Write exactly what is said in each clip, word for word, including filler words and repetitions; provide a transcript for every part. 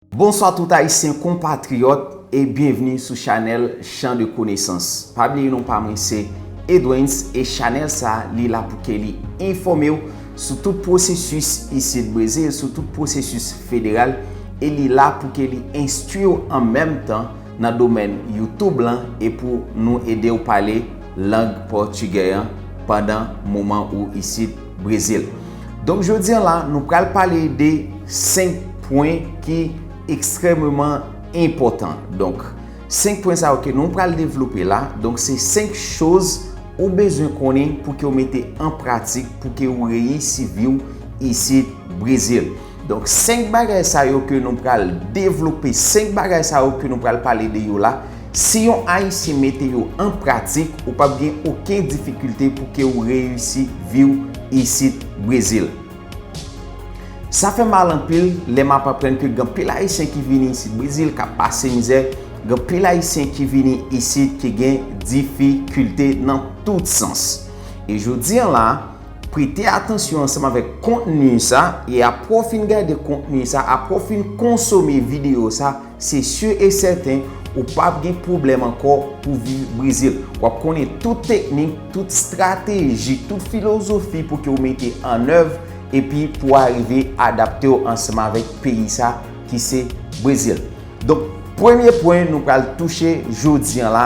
Bonswa tout Ayisyen konpatriyòt e byenvni sou chanèl Chan de Konesans. Pa bliye non pa mwen se Edwens e chanèl sa li la pou ke li enfòme w sou tout pwosesis isit Brezil, sou tout pwosesis federal e li la pou ke li enstwi w an menm tan nan domèn YouTube lan e pou nou ede w pale lang pòtigè an pandan moman ou isit Brezil. Donk jodi an la, nou pral pale de senk pwen ki ekstrèmeman enpòtan. Donk senk pwen sa yo ke nou pral devlope la, donk se senk choz ou bezwen konnen pou ke w mete an pratik pou ke w reyisi vi w isit Brezil. Donk senk bagay sa yo ke nou pral devlope, senk bagay sa yo ke nou pral pale de yo la, si yon Ayisyen mete yo an pratik, ou p ap gen okenn difikilte pou ke w reyisi vi w isit Brezil. Sa fè mal anpil lè m ap aprann ke gen anpil Ayisyen ki vini isit Brezil k ap pase mizè, gen anpil Ayisyen ki vini isit ki gen difikilte nan tout sans. E jodi an la, prete atansyon ansanm avèk kontni sa, e apre w fin gade kontni sa, apre w fin konsome videyo sa, se si e sèten ou p ap gen pwoblèm ankò pou viv Brezil. W ap konnen tout teknik, tout estrateji, tout filozofi pou ke w mete an èv, epi pou w arive adapte w ansanm avèk peyi sa ki se Brezil. Donk premye pwen nou pral touche jodi an la,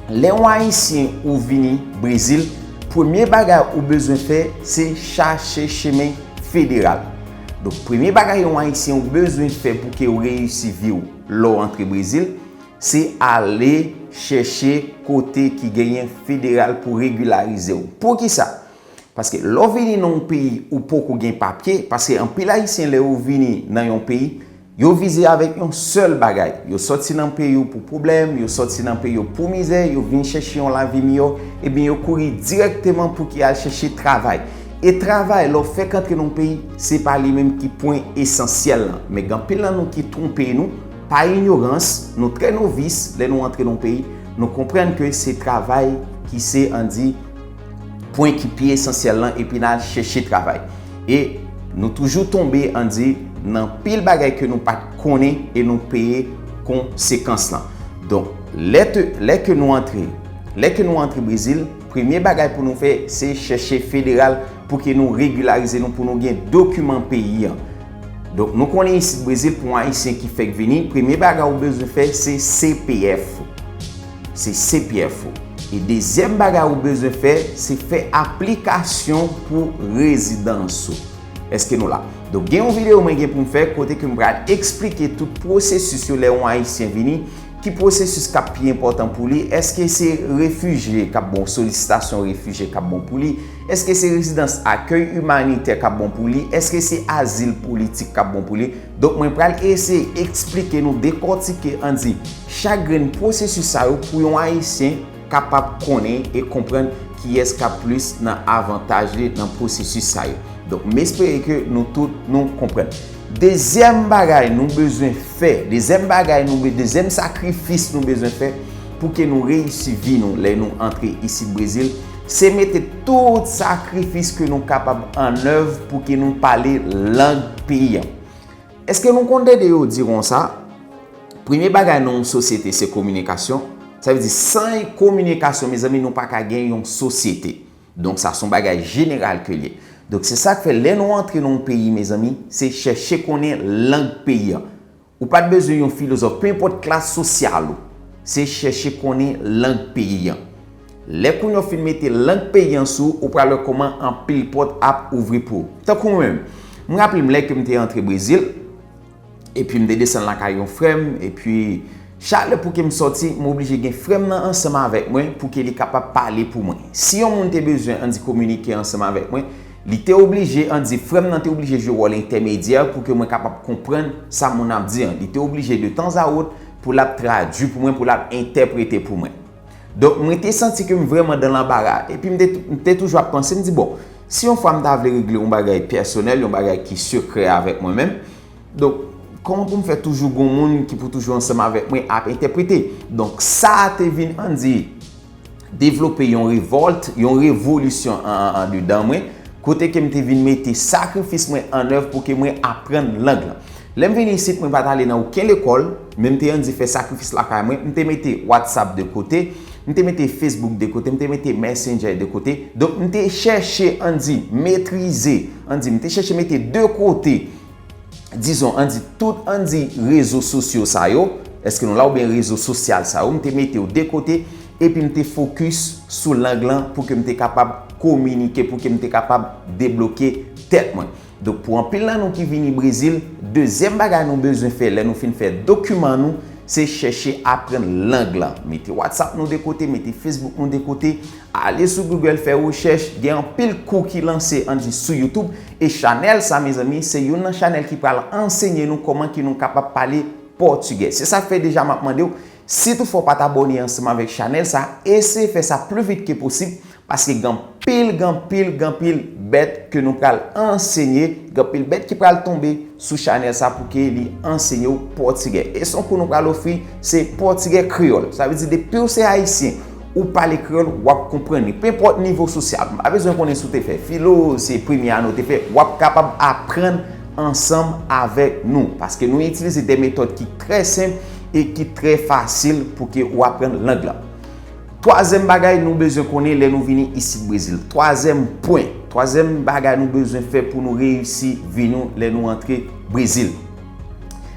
lè yon Ayisyen ou vini Brezil, premye bagay ou bezwen fè se chache chemen federal. Donk premye bagay yon Ayisyen ou bezwen fè pou ke w reyisi vi w lè w antre Brezil, se ale chèche kote ki genyen federal pou regilarize w. Poukisa? Paske lè w vini nan yon peyi ou poko gen papye, paske anpil Ayisyen lè yo vini nan yon peyi, yo vize avèk yon sèl bagay. Yo sòti nan peyi yo pou pwoblèm, yo sòti nan peyi yo pou mizè, yo vin chèche yon lavi miyò, ebyen yo kouri dirèkteman pou ki al chèche travay. E travay, lè w fèk antre nan yon peyi, se pa li menm ki pwen esansyèl lan. Men gen anpil nan nou ki twonpe nou, pa inyorans, nou trè novis, lè nou antre nan yon peyi, nou konprann ke se travay ki se, ann di, pwen ki pi esansyèl lan, epi n al chèche travay. E nou toujou tonbe, ann di, nan pil bagay ke nou pa t konnen e nou peye konsekans lan. Donk, lè te, lè ke nou antre, lè ke nou antre Brezil, premye bagay pou nou fè, se chèche federal pou ke nou regilarize nou, pou nou gen dokiman peyi an. Donk, nou konnen isit Brezil, pou yon Ayisyen ki fèk vini, premye bagay ou bezwen fè, se C P F. Se C P F ou. E dezyèm bagay ou bezwen fè, se fè aplikasyon pou rezidans ou. Èske nou la? Donk, gen yon videyo mwen gen pou m fè kote ke m pral eksplike tout pwosesis yo lè yon Ayisyen vini, ki pwosesis k ap pi enpòtan pou li, èske se refijye k ap bon, solisitasyon refijye k ap bon pou li, èske se rezidans akèy imanitè k ap bon pou li, èske se azil politik k ap bon pou li. Donk, mwen pral eseye eksplike nou, dekòtike, ann di, chak grenn pwosesis sa yo pou yon Ayisyen kapab konnen e konprann kiyès k ap plis nan avantaj li nan pwosesis sa yo. Donk, m espere ke nou tout nou konprann. Dezyèm bagay nou bezwen fè, dezyèm bagay nou be-, dezyèm sakrifis nou bezwen fè pou ke nou reyisi vi nou lè nou antre isit Brezil, se mete tout sakrifis ke nou kapab an èv pou ke nou pale lang peyi an. Èske nou konn tande yo di konsa, premye bagay nan yon sosyete se kominikasyon? Sa vle di, san kominikasyon, mezanmi, nou pa ka gen yon sosyete. Donk, sa se yon bagay jeneral ke l ye. Donk, se sa k fè, lè nou antre nan yon peyi, mezanmi, se chèche konnen lang peyi an. Ou pa t bezwen yon filozòf, pe enpòt klas sosyal ou. Se chèche konnen lang peyi an. Lè kounye a w fin mete lang peyi an sou, ou pral wè kòman anpil pòt ap ouvri pou ou. Tankou mwen menm, m raple m lè ke m te antre Brezil, epi m te desann lakay yon frè m, epi chak lè pou ke m sòti, m oblije gen frè m nan ansanm avèk mwen pou ke li kapab pale pou mwen. Si yon moun te bezwen ann di kominike ansanm avèk mwen, li te oblije, ann di, frè m nan te oblije jwe wòl entèmedyè pou ke mwen kapab konprann sa moun ap di an. Li te oblije de tanzawòt pou l ap tradui pou mwen, pou l ap entèprete pou mwen. Donk, mwen te santi ke m vrèman dan lanbara. Epi m te, m te toujou ap panse, m di, bon, si yon fwa m ta vle regle yon bagay pèsonèl, yon bagay ki sekrè avèk mwen menm, donk, kòman pou m fè toujou gon moun ki pou toujou ansanm avèk mwen ap entèprete? Donk, sa a te vin, ann di, devlope yon revòlt, yon revolisyon an, an, andedan mwen, kote ke m te vin mete sakrifis mwen an èv pou ke mwen aprann lang lan. Lè m vin isit, mwen pa t ale nan okenn lekòl, men m te ann di fè sakrifis lakay mwen, m te mete WhatsApp de kote, m te mete Facebook de kote, m te mete Messenger de kote. Donk, m te chèche, ann di, metrize, ann di, m te chèche mete de kote, dizon, ann di, tout, ann di, rezo sosyo sa yo, èske nou la, oubyen rezo sosyal sa yo, m te mete yo de kote, epi m te fokis sou lang lan pou ke m te kapab kominike, pou ke m te kapab debloke tèt mwen. Donk, pou anpil nan nou ki vini Brezil, dezyèm bagay nou bezwen fè lè nou fin fè dokiman nou, se chèche aprann lang lan. Mete WhatsApp nou de kote, mete Facebook nou de kote, ale sou Google, fè rechèch, gen anpil kou ki lanse, ann di, sou YouTube, e chanèl sa, mezanmi, se youn nan chanèl ki pral ansenye nou kòman ke nou kapab pale pòtigè. Se sa k fè deja m ap mande w, si toutfwa w pa t abòne ansanm avèk chanèl sa, eseye fè sa pli vit ke posib, paske gen anpil, gen anpil, gen anpil bèt ke nou pral ansenye, gen anpil bèt ki pral tonbe sou chanèl sa pou ke li ansenye w pòtigè. E se yon kou nou pral ofri, se pòtigè kreyòl. Sa vle di, depi w se ayisyen, ou pale kreyòl, w ap konprann li. Penpòt nivo sosyal, m pa bezwen konnen si w te fè filo, se premye ane w te fè, w ap kapab aprann ansanm avèk nou, paske nou itilize de metòd ki trè senp e ki trè fasil pou ke ou aprann lang lan. Twazyèm bagay nou bezwen konnen lè nou vini isit Brezil. Twazyèm pwen, twazyèm bagay nou bezwen fè pou nou reyisi vi nou lè nou antre Brezil.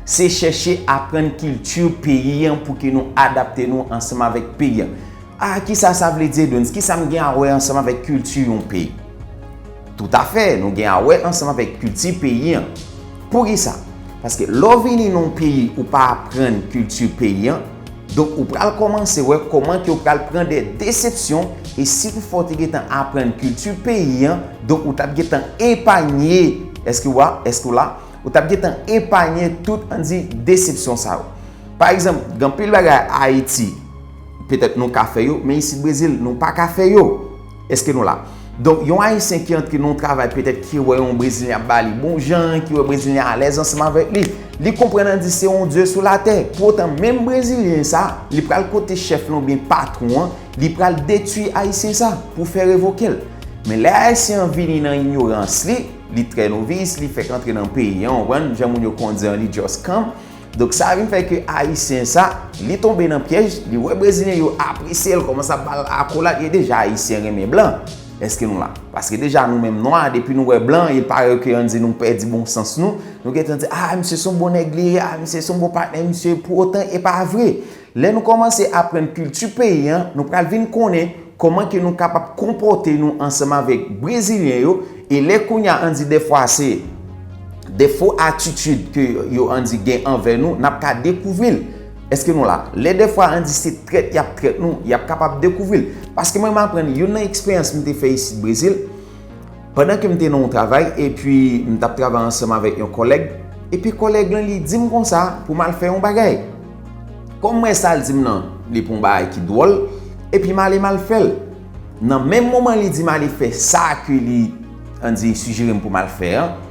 Se chèche aprann kilti peyi an pou ke nou adapte nou ansanm avèk peyi an. A, kisa sa vle di, Edwens? Kisa m gen a wè ansanm avèk kilti yon peyi? Toutafè, nou gen a wè ansanm avèk kilti peyi an. Poukisa? Paske lè w vini nan yon peyi ou pa aprann kilti peyi an, donk ou pral kòmanse wè kòman ke w pral pran de desepsyon, e si toutfwa w te gentan aprann kilti peyi an, donk ou t ap gentan epanye, èske w a, èske w la? Ou t ap gentan epanye tout, ann di, desepsyon sa yo. Pa egzanp, gen anpil bagay Ayiti, petèt nou ka fè yo, men isit Brezil, nou pa ka fè yo. Èske nou la? Donk, yon Ayisyen ki antre nan yon travay, petèt ki wè yon Brezilyen ap ba li bon jan, ki wè Brezilyen alèz ansanm avèk li, li konprann, ann di, se yon dye sou latè. Poutan, menm Brezilyen sa, li pral kote chèf lan oubyen patwon an, li pral detwi Ayisyen sa pou fè revoke l. Men lè Ayisyen an vini nan inyorans li, li trè novis, li fèk antre nan peyi an, w konprann, jan moun yo konn di an, li just come. Donk, sa vin fè ke Ayisyen sa, li tonbe nan pyèj, li wè Brezilyen yo apresye l, kòmanse ap ba l akolad, e deja Ayisyen renmen blan. Èske nou la? Paske deja nou menm nwa, depi nou wè blan, il paraît ke, ann di, nou pèdi bon sans nou, nou gentan di, a, misye se yon bon nèg li ye, a, misye se yon bon patnè, misye, pou otan, e pa vre. Lè nou kòmanse aprann kilti peyi an, nou pral vin konnen kòman ke nou kapab konpòte nou ansanm avèk Brezilyen yo, e lè kounye a, ann di, dèfwa se de fo atitid ke yo, ann di, gen anvè nou, n ap ka dekouvri l. Èske nou la? Lè dèfwa, ann di, se trèt y ap trèt nou, y ap kapab dekouvri l. Paske mwen, m aprann youn nan eksperyans m te fè isit Brezil, pandan ke m te nan yon travay, epi m t ap travay ansanm avèk yon kòlèg, epi kòlèg lan, li di m konsa pou m al fè yon bagay. Kòm m wè sa l di m nan, li pa yon bagay ki dwòl, epi m ale m al fè l. Nan menm moman li di m ale fè sa ke li, ann di, sijere m pou m al fè an,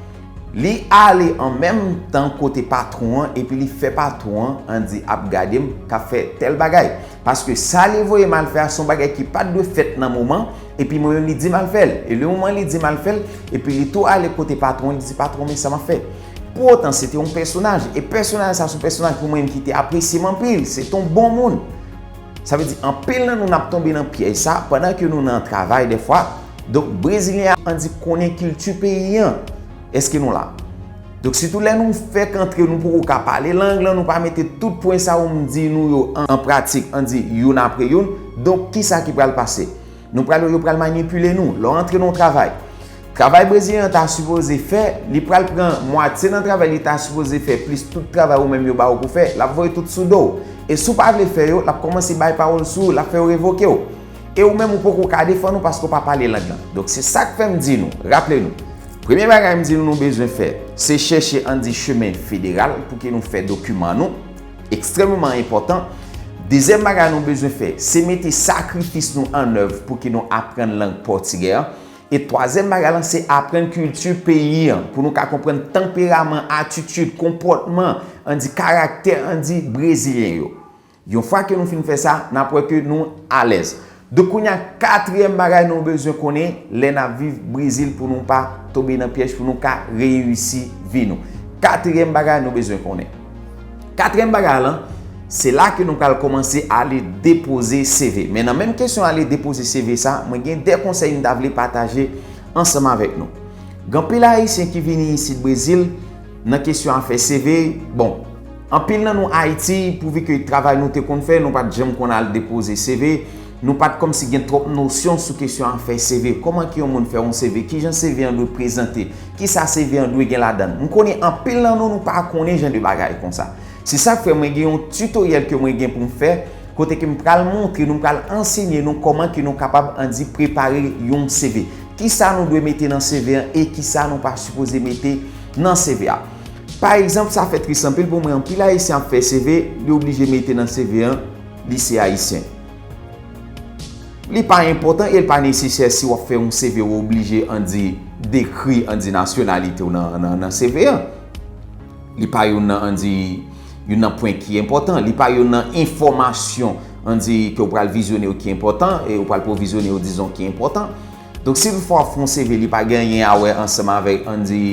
li ale an menm tan kote patwon an, epi li fè patwon an, ann di, ap gade m k ap fè tèl bagay. Paske sa li voye m al fè a, se yon bagay ki pa t dwe fèt nan moman, epi mwen menm li di m al fè l. E le moman li di m al fè l, epi li tou ale kote patwon, li di, patwon, men sa m ap fè. Pou otan, se te yon pèsonaj, e pèsonaj sa, se yon pèsonaj pou mwen menm ki te apresye m anpil, se te yon bon moun. Sa vle di, anpil nan nou n ap tonbe nan pyèj sa, pandan ke nou nan travay dèfwa. Donk, Brezilyen an, ann di, konnen kilti peyi an. Èske nou la? Donk, sitou lè nou fèk antre, nou poko ka pale lang lan, nou pa mete tout pwen sa yo m di nou yo an, an pratik, ann di, youn apre youn. Donk, kisa ki pral pase? Nou pral, yo pral manipile nou. Lè w antre nan yon travay, travay Brezilyen an ta sipoze fè, li pral pran mwatye nan travay li ta sipoze fè, plis tout travay ou menm yo ba w pou fè, l ap voye tout sou do w. E si w pa vle fè yo, l ap kòmanse bay pawòl sou ou, l ap fè yo revoke w. E ou menm ou poko ka defann ou paske w pa pale lang lan. Donk, se sa k fè m di nou, raple nou, premye bagay m di nou nou bezwen fè, se chèche, ann di, chemen federal pou ke nou fè dokiman nou. Ekstrèmeman enpòtan. Dezyèm bagay nou bezwen fè, se mete sakrifis nou an èv pou ke nou aprann lang pòtigè an. E twazyèm bagay lan, se aprann kilti peyi an, pou nou ka konprann tanperaman, atitid, konpòtman, ann di karaktè, ann di brezilyen yo. Yon fwa ke nou fin fè sa, n ap wè ke nou alèz. Donk, kounye a, katriyèm bagay nou bezwen konnen lè n ap viv Brezil pou nou pa tonbe nan pyèj, pou nou ka reyisi vi nou. Katriyèm bagay nou bezwen konnen. Katriyèm bagay lan, se la ke nou pral kòmanse ale depoze C V. Men nan menm kesyon ale depoze C V sa, mwen gen de konsèy m ta vle pataje ansanm avèk nou. Gen anpil Ayisyen ki vini isit Brezil nan kesyon afè C V. Bon, anpil nan nou Ayiti, pouvi ke travay nou te konn fè, nou pa t janm konn al depoze C V. Nou pa t kòmsi gen twòp nosyon sou kesyon afè C V. Kòman ke yon moun fè yon C V? Kijan C V an dwe prezante? Kisa C V an dwe gen ladan l? M konnen anpil nan nou, nou pa konnen jan de bagay konsa. Se sa k fè mwen gen yon tutoriel ke mwen gen pou m fè, kote ke m pral montre nou, m pral ansenye nou kòman ke nou kapab, ann di, prepare yon C V. Kisa nou dwe mete nan C V an e kisa nou pa sipoze mete nan C V a. Pa egzanp, sa fè tris anpil pou mwen, anpil Ayisyen ap fè C V, li oblije mete nan C V an, li se Ayisyen. Li pa enpòtan e li pa nesesè si w ap fè yon C V ou oblije, ann di, dekri, ann di, nasyonalite w nan, nan, nan C V an. Li pa youn nan, ann di, youn nan pwen ki enpòtan. Li pa youn nan enfòmasyon, ann di, ke w pral vizyone yo ki enpòtan e w pral pwovizyone yo, dizon, ki enpòtan. Donk, si toutfwa w ap fè yon C V, li pa gen anyen a wè ansanm avèk, ann di,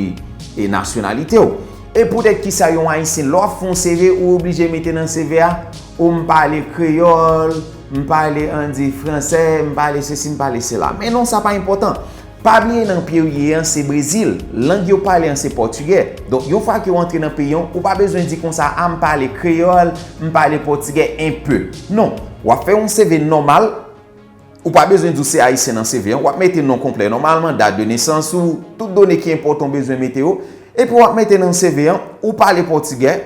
e nasyonalite w. E poutèt kisa yon Ayisyen, lè w ap fè yon C V, ou oblije mete nan C V a, ou m pale kreyòl, m pale, ann di, fransè, m pale sesi, m pale sela. Men non, sa pa enpòtan. Pa bliye nan pye w ye an, se Brezil. Lang yo pale an, se pòtigè. Donk, yon fwa ke w antre nan peyi an, ou pa bezwen di konsa, a, m pale kreyòl, m pale pòtigè enpe. Non. W ap fè yon C V nòmal, ou pa bezwen di w se Ayisyen nan C V an, w ap mete non konplè nòmalman, dat de nesans ou, tout done ki enpòtan w bezwen mete yo, epi w ap mete nan C V an, ou pale pòtigè,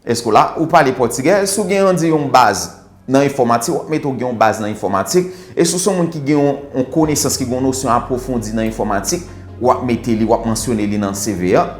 èske w la? Ou pale pòtigè, si w gen, ann di, yon baz nan enfòmatik, w ap mete w gen yon baz nan enfòmatik, e si w se yon moun ki gen yon, yon konesans, ki gen yon nosyon apwofondi nan enfòmatik, w ap mete li, w ap mansyone li nan C V an.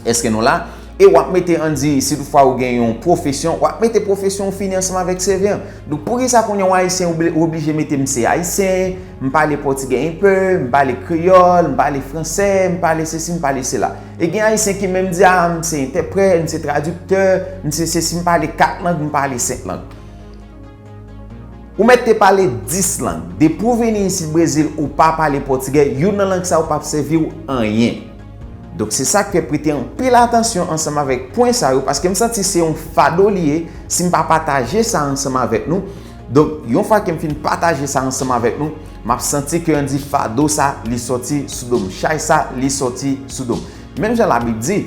Èske nou la? E w ap mete, ann di, si toutfwa ou gen yon pwofesyon, w ap mete pwofesyon ou fini ansanm avèk C V an. Donk, poukisa kounye a yon Ayisyen obli-, oblije mete m se Ayisyen, m pale pòtigè enpe, m pale kreyòl, m pale fransè, m pale sesi, m pale sela? E gen Ayisyen ki menm di, a, m se entèprèt, m se tradiktè, m se sesi, m pale kat lang, m pale senk lang. Ou mèt te pale dis lang. Depi w vini isit Brezil, ou pa pale pòtigè, youn nan lang sa yo p ap sèvi w anyen. Donk, se sa k fè prete anpil atansyon ansanm avèk pwen sa yo, paske m santi se yon fado li ye si m pa pataje sa ansanm avèk nou. Donk, yon fwa ke m fin pataje sa ansanm avèk nou, m ap santi ke, ann di, fado sa, li sòti sou do m. Chay sa, li sòti sou do m. Menm jan Labib di,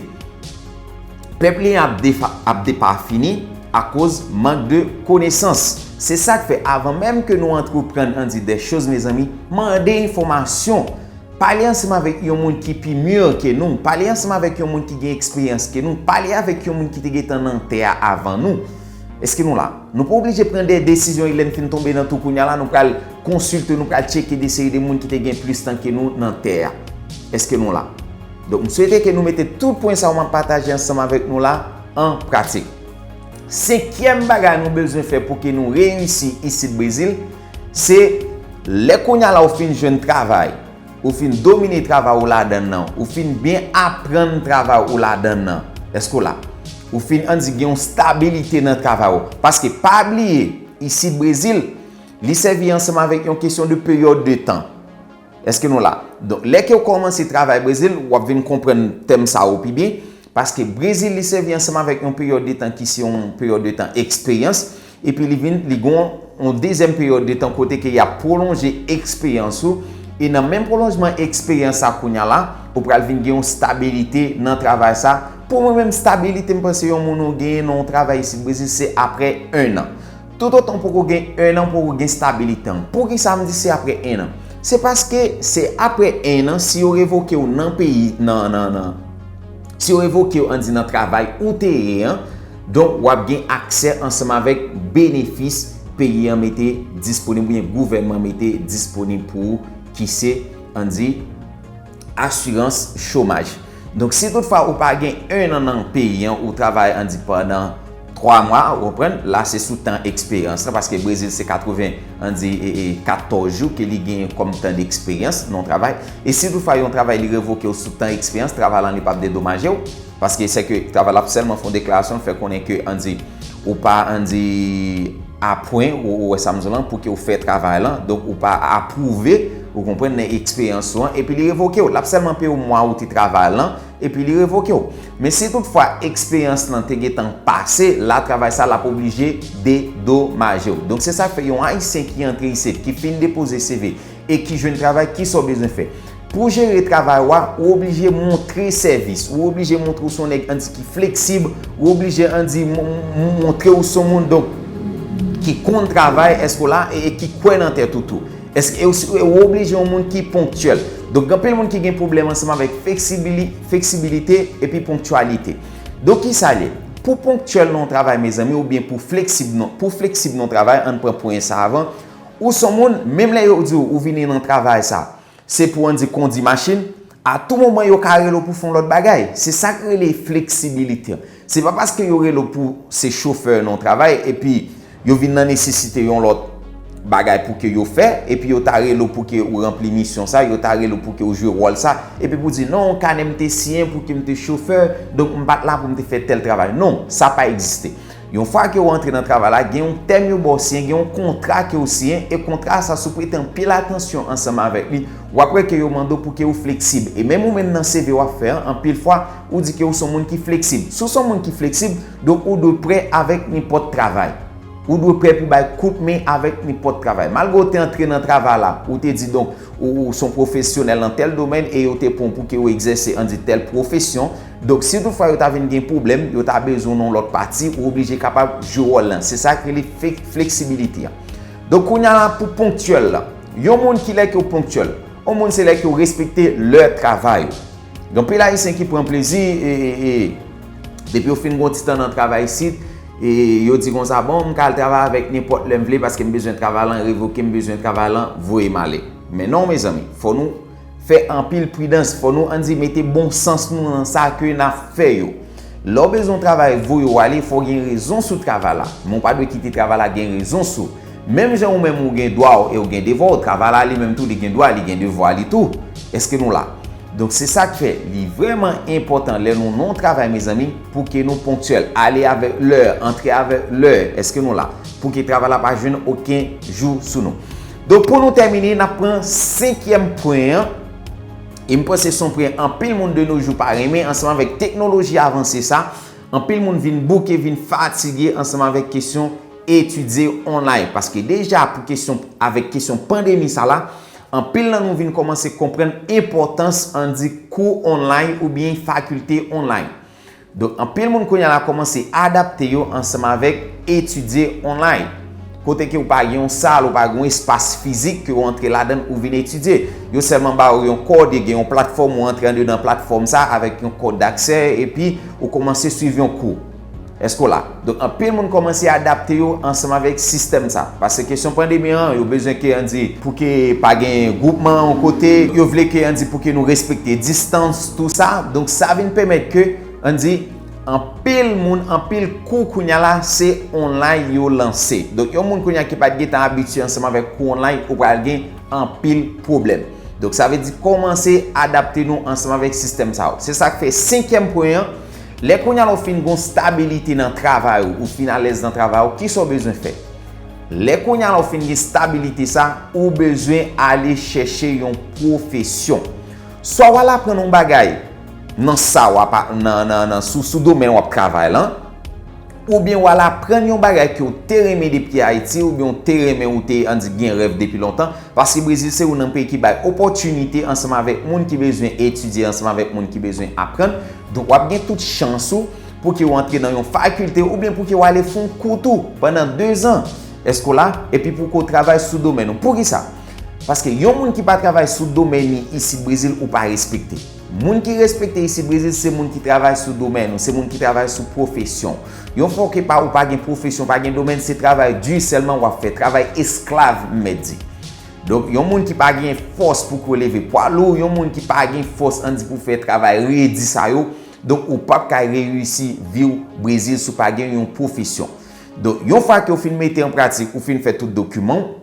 pèp li an ap defa-, ap depafini akoz mank de konesans. Se sa k fè, avan menm ke nou antreprann, ann di, de choz, mezanmi, mande enfòmasyon. Pale ansanm avèk yon moun ki pi mûr ke nou. Pale ansanm avèk yon moun ki gen eksperyans ke nou. Pale avèk yon moun ki te gentan nan tè a avan nou. Èske nou la? Nou pa oblije pran de desizyon e lè n fin tonbe nan tou kounye a la, nou pral konsilte, nou pral tcheke de seri de moun ki te gen plis tan ke nou nan tè a. Èske nou la? Donk, m swete ke nou mete tout pwen sa yo m ap pataje ansanm avèk nou la an pratik. Senkyèm bagay nou bezwen fè pou ke nou reyisi isit Brezil, se lè kounye a la ou fin jwenn travay, ou fin domine travay ou ladan l nan, ou fin byen aprann travay ou ladan l nan. Èske w la? Ou fin, ann di, gen yon stabilite nan travay ou. Paske pa bliye, isit Brezil, li sèvi ansanm avèk yon kesyon de peryòd de tan. Èske nou la? Donk, lè ke w kòmanse travay Brezil, w ap vin konprann tèm sa yo pi byen. Paske Brezil, li sèvi ansanm avèk yon peryòd de tan ki se yon peryòd de tan eksperyans. Epi li vin, li gon yon dezyèm peryòd de tan kote ke y ap pwolonje eksperyans ou. E nan menm pwolonjman eksperyans sa kounye a la, ou pral vin gen yon stabilite nan travay sa. Pou mwen menm, stabilite, m panse yon moun ou genyen nan yon travay isit Brezil, se aprè en an. Toutotan w poko gen en an, w poko gen stabilite an. Poukisa m di se aprè en an? Se paske se aprè en an, si yo revoke w nan peyi, nan, nan, nan, si yo revoke w, ann di, nan travay ou te ye an, donk, w ap gen aksè ansanm avèk benefis peyi an mete disponib, oubyen gouvènman mete disponib pou ou, ki se, ann di, asirans chomaj. Donk, si toutfwa ou pa gen en an nan peyi an, ou travay, ann di, pandan twa mwa, ou konprann, la se sou tan eksperyans la, paske Brezil se katreven, ann di, e, e, katòz jou ke li genyen kòm tan deksperyans nan yon travay. E si toutfwa yon travay li revoke w sou tan eksperyans, travay la li p ap dedomaje w, paske se ke travay la ap sèlman fè yon deklarasyon, fè konnen ke, ann di, ou pa, ann di, apwen, ou, ou wè sa m di w lan, pou ke w fè travay lan, donk ou pa apwouve, ou konprann, nan eksperyans ou an, epi li revoke w. L ap sèlman peye w mwa ou te travay lan, epi li revoke w. Men si toutfwa eksperyans lan te gentan pase, la travay sa l ap oblije dedomaje w. Donk se sa k fè yon Ayisyen ki antre isit, ki fin depoze C V e ki jwenn travay, kisa w bezwen fè? Pou jere travay ou a, ou oblije montre sèvis, ou oblije montre w se yon nèg ann di ki fleksib, ou oblije ann di m- m- montre w se yon moun donk ki konn travay, èske w la, e, e ki kwè nan tèt ou tou. Èske e w, e w oblije yon moun ki ponktyèl. Donk gen anpil moun ki gen pwoblèm ansanm avèk fleksibili- fleksibilite epi ponktyalite. Donk kisa l ye? Pou ponktyèl nan yon travay, mezanmi, oubyen pou fleksib nan, pou fleksib nan yon travay, ann pran pwen sa avan, ou se yon moun, menm lè yo di w ou vini nan travay sa, se pou ann di kondi machin, a tou moman yo ka rele w pou fè yon lòt bagay. Se sa k rele fleksibilite. Se pa paske yo rele w pou se chofè nan yon travay epi yo vin nan nesesite yon lòt bagay pou ke yo fè, epi yo ta rele w pou ke ou ranpli misyon sa, yo ta rele w pou ke ou jwe wòl sa, epi pou di non, kanè m te siyen pou ke m te chofè, donk m pa t la pou m te fè tèl travay. Non, sa pa egziste. Yon fwa ke w antre nan travay la, gen yon tèm yo ba w siyen, gen yon kontra ke w siyen, e kontra sa, si w prete anpil atansyon ansanm avèk li, w ap wè ke yo mande w pou ke w fleksib. E menm ou menm nan C V w ap fè an, anpil fwa, ou di ke w se yon moun ki fleksib. Si w se yon moun ki fleksib, donk ou dwe prè avèk nenpòt travay. Ou dwe prè pou bay kout men avèk nenpòt travay. Malgre w te antre nan travay la, ou te di donk, ou, ou se yon pwofesyonèl nan tèl domèn e yo te pran w pou ke w egzèse ann di tèl pwofesyon. Donk, si toutfwa yo ta vin gen pwoblèm, yo ta bezwen w nan yon lòt pati, ou oblije kapab jwe wòl lan. Se sa k rele fle- fleksibilite a. Donk, kounye a la, pou ponktyèl la, yon moun ki lè ke w ponktyèl? Yon moun se lè ke w respekte lè travay ou. Gen anpil Ayisyen ki pran plezi, e, e, e, depi yo fin gen yon ti tan nan travay isit, e yo di konsa, bon, m ka al travay avèk nenpòt lè m vle paske m bezwen travay lan revoke, m bezwen travay lan voye m ale. Men non, mezanmi, fò nou fè anpil pridans, fò nou, ann di, mete bon sans nou nan sa ke n ap fè yo. Lè w bezwen yon travay voye w ale, fò w gen rezon sou travay la. Men w pa dwe kite travay la gen rezon sou ou. Menm jan ou menm ou gen dwa w e w gen devwa w, travay la li menm tou li gen dwa, li gen devwa li tou. Èske nou la? Donk se sa k fè li vrèman enpòtan lè nou nan yon travay, mezanmi, pou ke nou ponktyèl, ale avèk lè, antre avèk lè. Èske nou la? Pou ke travay la pa jwenn okenn jou sou nou. Donk pou nou tèmine, n ap pran senkyèm pwen an. E m panse se yon pwen anpil moun de nos jours pa renmen ansanm avèk teknoloji avanse sa. Anpil moun vin bouke, vin fatige ansanm avèk kesyon etidye online. Paske deja pou kesyon, avèk kesyon pandemi sa la, anpil nan nou vin kòmanse konprann enpòtans ann di kou online oubyen fakilte online. Donk, anpil moun kounye a la kòmanse adapte yo ansanm avèk etidye online. Kote ke ou pa gen yon sal, ou pa gen yon espas fizik ke ou antre ladan l, ou vin etidye. Yo sèlman ba ou yon kòd, gen yon platfòm, ou antre andedan platfòm sa avèk yon kòd daksè, epi ou kòmanse swiv yon kou. Èske w la? Donk, anpil moun kòmanse adapte yo ansanm avèk sistèm sa. Paske kesyon pandemi an, yo bezwen ke, ann di, pou ke pa gen gwoupman yon kote, yo vle ke, ann di, pou ke nou respekte distans, tou sa. Donk, sa vin pèmèt ke, ann di, anpil moun, anpil kou kounye a la, se online yo lanse. Donk, yon moun kounye a ki pa t gentan abitye ansanm avèk kou online, ou pral gen anpil pwoblèm. Donk, sa vle di kòmanse adapte nou ansanm avèk sistèm sa yo. Se sa k fè senkyèm pwen an, lè kounye a la w fin gen yon stabilite nan travay ou, ou fin alèz nan travay ou, kisa w bezwen fè? Lè kounye a la w fin gen stabilite sa, ou bezwen ale chèche yon pwofesyon. Swa w al aprann yon bagay nan sa w ap, nan, nan, nan, sou, sou domèn w ap travay lan, oubyen w al aprann yon bagay ke w te renmen depi Ayiti, oubyen w te renmen, ou te, ann di, gen rèv depi lontan, paske Brezil se youn nan peyi ki bay opòtinite ansanm avèk moun ki bezwen etidye, ansanm avèk moun ki bezwen aprann. Donk, w ap gen tout chans ou pou ke w antre nan yon fakilte oubyen pou ke w ale fè yon kou tou pandan dezan. Èske w la? Epi pou ke w travay sou domèn ou. Poukisa? Paske yon moun ki pa travay sou domèn li isit Brezil, ou pa respekte. Moun ki respekte isit Brezil, se moun ki travay sou domèn ou, se moun ki travay sou pwofesyon. Yon fwa ke pa, ou pa gen pwofesyon, pa gen domèn, se travay di sèlman w ap fè, travay esklav, m mèt di. Donk, yon moun ki pa gen fòs pou ke w leve pwa lou, yon moun ki pa gen fòs, ann di, pou fè travay redi sa yo, donk, ou p ap ka reyisi vi w Brezil si w pa gen yon pwofesyon. Donk, yon fwa ke w fin mete an pratik, ou fin fè tout dokiman w,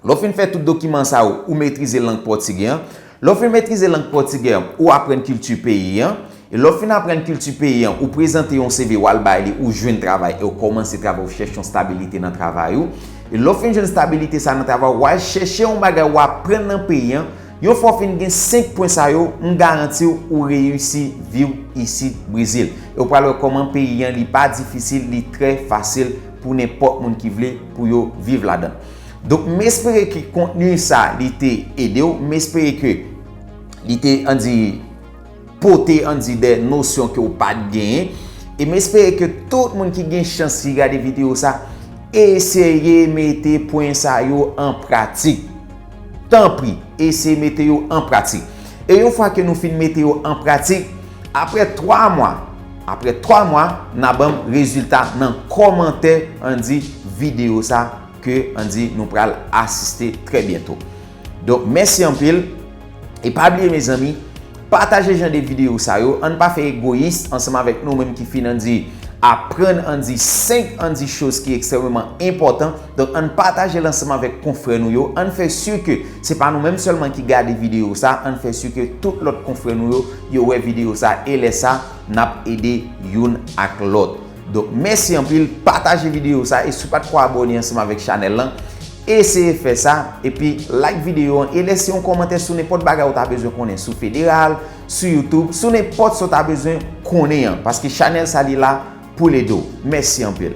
lè w fin fè tout dokiman sa yo, ou metrize lang pòtigè an. Lè w fin metrize lang pòtigè an, ou aprann kilti peyi an. E lè w fin aprann kilti peyi an, ou prezante yon C V, w al bay li, ou jwenn travay, e w kòmanse travay, ou chèche yon stabilite nan travay ou. E lè w fin jwenn stabilite sa nan travay ou, w al chèche yon bagay ou aprann nan peyi an, Yon fwa w fin gen senk pwen sa yo, m garanti w ou reyisi viv isit Brezil. E w pral wè kòman peyi an li pa difisil, li trè fasil pou nenpòt moun ki vle pou yo viv ladan. Donk, m espere ke kontni sa li te ede w, m espere ke li te, ann di, pote, ann di, de nosyon ke w pa t genyen. E m espere ke tout moun ki gen chans ki gade videyo sa, eseye mete pwen sa yo an pratik. Tanpri, eseye mete yo an pratik. E yon fwa ke nou fin mete yo an pratik, apre twa mwa, apre twa mwa, n a ban m rezilta nan kòmantè, ann di, videyo sa ke, ann di, nou pral asiste trè byento. Donk, mèsi anpil. E pa bliye, mezanmi, pataje jan de videyo sa yo. Ann pa fè egoyis ansanm avèk nou menm ki fin, ann di, aprann, ann di, senk, ann di, choz ki ekstrèmeman enpòtan. Donk, ann pataje l ansanm avèk konfrè nou yo. Ann fè si ke se pa nou menm sèlman ki gade videyo sa. Ann fè si ke tout lòt konfrè nou yo, yo wè videyo sa. E lè sa, n ap ede youn ak lòt. Donk, mèsi anpil. Pataje videyo sa. E si w pa t ko abòne ansanm avèk chanèl lan, eseye fè sa. Epi, like videyo an. E lèse yon kòmantè sou nenpòt bagay ou ta bezwen konnen sou federal, sou YouTube, sou nenpòt sa w ta bezwen konnen an. Paske chanèl sa li la pou l ede w. Mèsi anpil.